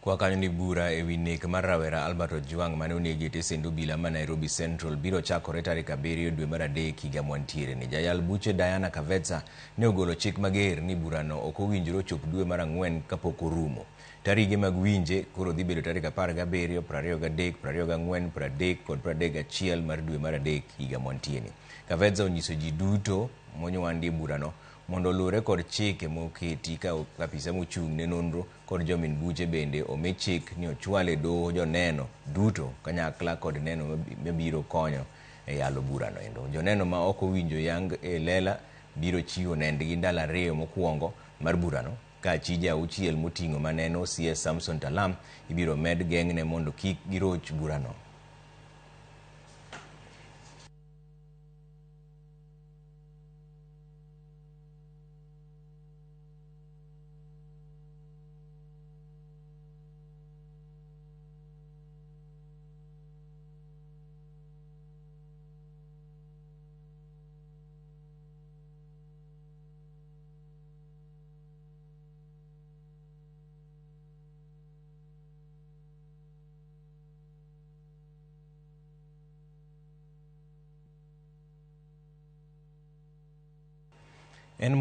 Kwa kanyo ni bura ewi nek mar rawera Albert Ojwang mane onegi e tesend obila ma Nairobi Central biro chakore tarik 7 dwe mar 3 higa mwantiere ni. Jayal buche Diana Kavetsa ne ogolo chik mager ni burano ok owinjore ochop dwe mar 4 kapok orumo. Tarige mag winje koro dhi bedo tarik 17, 23, 24, 30 kod 31 mar dwe mar 3 higa mwantieni. Kavetsa onyiso ji duto monywandi e burano mondo oluwre kod chike moketi ka apisa mochung' ne nonro kod jomin buche bende omi chik ni ochwal e doho joneno duto kanyakla kod neno mabiro konyo e yalo burano endo. Joneno ma ok owinjo yang e lela biro chiwo nendgi ndalo 2 mokwongo mar burano ka achije 6 moting'o maneno CS Samson Talam ibiro med geng'ne mondo kik giroch burano. En